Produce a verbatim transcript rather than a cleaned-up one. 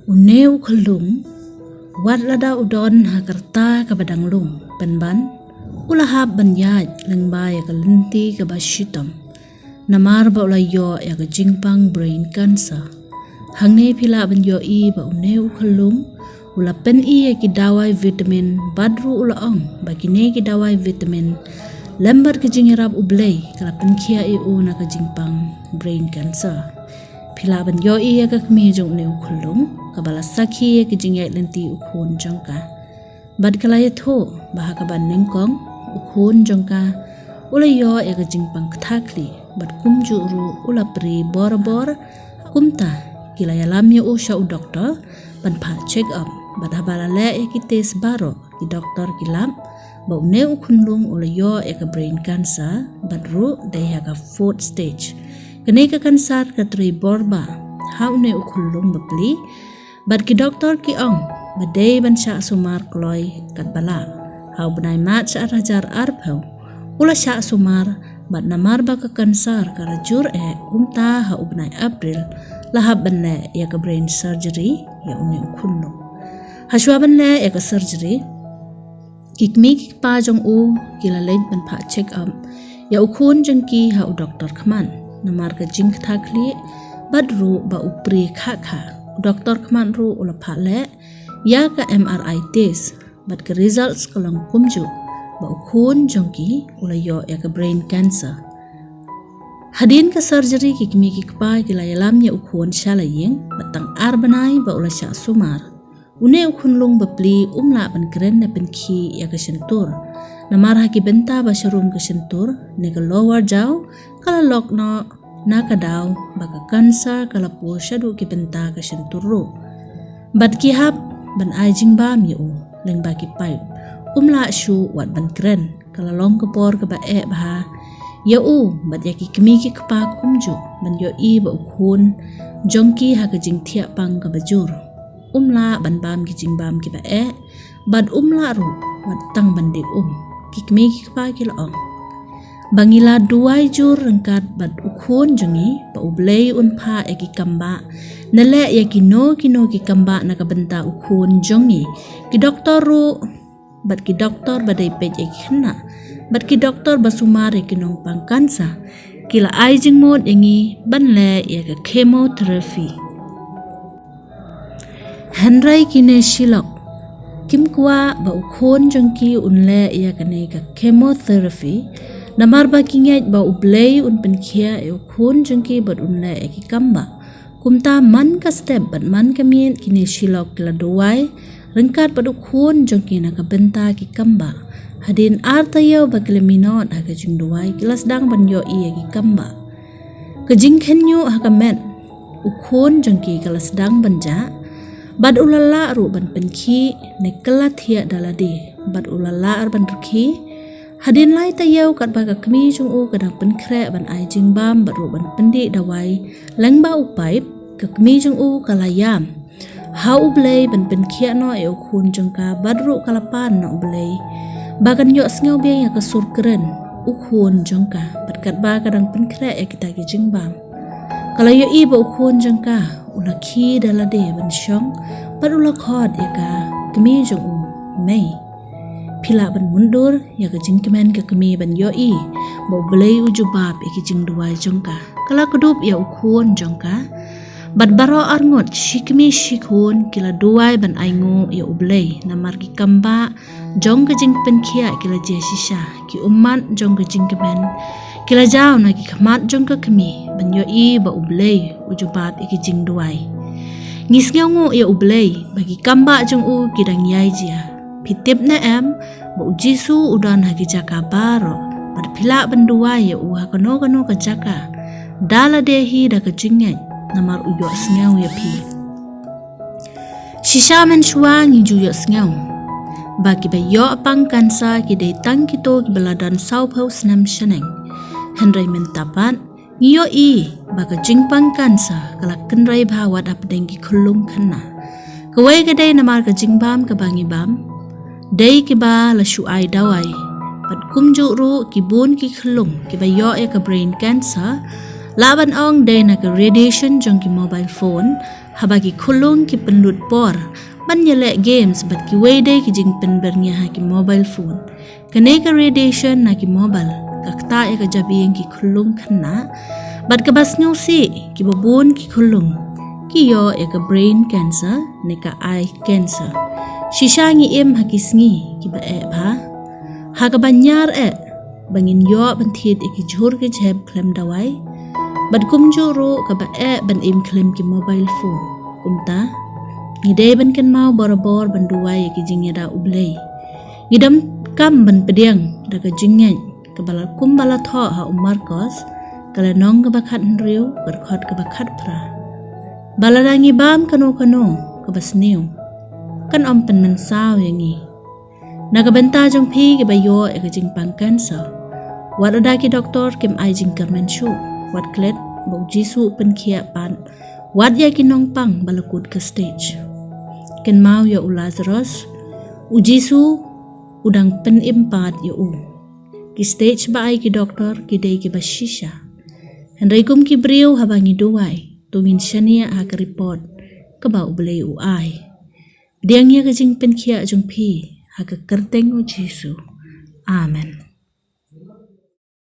Une u khyllung, wat lada u don ha ka rta kaba dang lung, pynban u la hap ban ïaid lyngba ïa ka lynti kaba shitom, namar ba u la ïoh ïa ka jingpang brain cancer. Hangne phi lah ban ïohi ba une u khyllung u la pyni ïa ki dawai vitamin, bad ruh u la ong ba kine ki dawai vitamin lem bad ka jingïarap U Blei ka la pynkhiah ïa u na ka jingpang brain cancer. Phi lah ban ïohi ïa ka kmie jong une u khyllung kaba la sakhi ïa ka jingïaid lynti u khun jong ka, bad ka la ïathuh ba ha kaba nyngkong u khun jong ka u la ïoh ïa ka jingpang ktha khlieh, bad kumjuh ruh u la prie borabor. Kumta ki la ïalam ïa u sha u doktor ban phah check up, bad haba la leh ïa ki test baroh, ki doktor ki lap ba une u khyllung u la ïoh ïa ka brain cancer, bad ruh dei ha ka fourth stage. Kane ka cancer ka trei bor bha ha une u khyllung bapli, bad ki doktor ki ong ba dei ban shah sumar kloi katba lah. Ha u bnai March ar hajar arphew u la shah sumar, bad namar ba ka cancer ka la jur eh, kumta ha u bnai April la hap ban leh ïa ka brain surgery ïa une u khyllung. Hashwa ban leh ïa ka surgery, ki kmie ki kpa jong u ki la leit ban phah check up ïa u khun jong ki ha u doktor khmat, namar ka jingktha khlieh bad ruh ba u prie kha kha. U doktor khmat ruh u la phah leh ïa ka M R I test, bad ka results ka long kumjuh ba u khun jong ki u la ïoh ïa ka brain cancer. Hadien ka surgery ki kmie ki kpa ki la ïalam ïa u khun sha la ïing, bad tang ar bnai ba u la shah sumar, une u khyllung bapli um lah ban kren ne pynkhih ïa ka shyntur, namar ha ki bynta ba sharum ka shyntur ne ka lower jaw ka la lok noh na ka daw ba ka cancer ka la pur shaduh ki bynta ka shyntur ruh. Bad ki hap ban ai jingbam ïa u lyngba ki pipe, um lah shuh wat ban kren. Ka la long ka por kaba eh bha ïa u bad ïa ki kmie ki kpa kumjuh ban ïohi ba u khun jong ki ha ka jingthiah pang kaba jur, um lah ban bam ki jingbam kiba eh, bad um lah ruh wat tang ban dik um. Ki kmie ki kpa ki la ong ba ngi la duwai jur ryngkat bad u khun jong ngi ba U Blei un phah ïa ki kambah, ne leh ïa kino kino ki kambah na ka bynta u khun jong ngi. Ki doktor ruh, bad ki doktor ba dei peit ïa ki khynnah, bad ki doktor ba sumar ïa ki nongpang cancer, ki la ai jingmut ïa ngi ban leh ïa ka chemotherapy. Hynrei kine shilok kim kwah ba u khun jong ki un leh ïa kane ka chemotherapy, namar ba ki ngeit ba U Blei un pynkhiah ïa u khun jong ki bad un leh ïa ki kambah. Kumta man ka step bad man ka miet kine shilok ki la duwai ryngkat bad u khun jong ki na ka bynta ki kambah. Hadien ar taïew ba ki la minot ha ka jingduwai, ki la sdang ban ïohi ïa ki kambah. Ka jingkhynñiuh ha ka met u khun jong ki ka la sdang ban jah, bad u la lah ruh ban pynkhih ne kylla thiah da lade, bad u la lah ban rkhie. Hadien lai taïew katba ka kmie jong u ka dang pynkhreh ban ai jingbam bad ruh ban pyndih dawai lyngba u pipe, ka kmie jong u ka la ïam. Ha U Blei ban pynkhiah noh ïa u khun jong ka, bad ruh ka la pan na U Blei ba kan ïohsngew biang ïa ka sur kren u khun jong ka, bad katba ka dang pynkhreh ïa kita ki jingbam, ka la ïohi ba u khun jong ka u la khie da lade ban shong, bad u la khot ïa ka kmie jong u mei. Phi lah ban mutdur ïa ka jingkmen ka kmie ban ïohi ba U Blei u jubab ïa ki jingduwai jong ka. Ka la kdup ïa u khun jong ka bad baroh arngut, shi kmie shi khun, ki la duwai ban ainguh ïa U Blei, namar ki kambah jong ka jingpynkhiah ki la jia shisha. Ki ummat jong ka jingkmen ki la jaw na ki khmat jong ka kmie ban ïohi ba U Blei u jubab ïa ki jingduwai. Ngi sngewnguh ïa U Blei ba ki kambah jong u ki dang ïai jia. Phi tip ne em ba U Jisu u don ha ki jaka baroh, bad phi lah ban duwai ïa u ha kano kano ka jaka da lade hi da ka jingngeit, namar u ïohsngew ïa phi. Shisha mynshuwa ngi ju ïohsngew ba kiba ïoh pang cancer ki dei tang kito kiba la don sawphew snem shaneng. Hynrei mynta pat ngi ïohi ba ka jingpang cancer ka la kynrei bha wat hapdeng ki khyllung khynnah. Kawei ka dei namar ka jingbam kaba ngi bam, dei kiba la shu ai dawai, bad kumjuh ruh ki bun ki khyllung kiba ïoh ïa ka brain cancer Lah ban ong dei na ka radiation jong ki mobile phone, haba ki khunlung ki pynlut por ban ïaleh games bad kiwei de ki jingpynbyrngia ha ki mobile phone. Kane ka radiation na ki mobile ka ktah ïa ka jabieng ki khunlung khynnah, bad kaba sngewsih kiba bun ki khunlung ki ïoh ïa ka brain cancer ne ka eye cancer. Shisha ngi im ha ki sngi kiba eh bha, ha kaba ñiar eh ba ngin ïoh ban thied ïa ki jhur ki jhep khlem dawai, bad kumjuh ruh kaba eh ban im khlem ki mobile phone. Kumta ngi dei ban kynmaw borabor ban duwai ïa ki jingïada U Blei. Ngi donkam ban pdiang da ka jingngeit kaba la, kumba la thoh ha u Markos, ka lynnong kaba khathynriew, ka dkhot kaba khatphra, ba lada ngi bam kano kano kaba sniew, kan ym pynmynsaw ïa ngi. Na ka bynta jong phi kiba ïoh ïa ka jingpang cancer, wat lada ki doktor kim ai jingkyrmen shuh, wat klet ba U Jisu u pynkhiah pat wat ïa ki nongpang ba la kut ka stage. Kynmaw ïa u Lazarus, U Jisu u dang pynim pat ïa u. Ki stage ba ai ki doktor ki dei kiba shisha. Hynrei kum ki briew, haba ngi duwai, to ngin shaniah ha ka report kaba U Blei u ai. Pdiang ïa ka jingpynkhiah jong phi ha ka kyrteng U Jisu. Amen.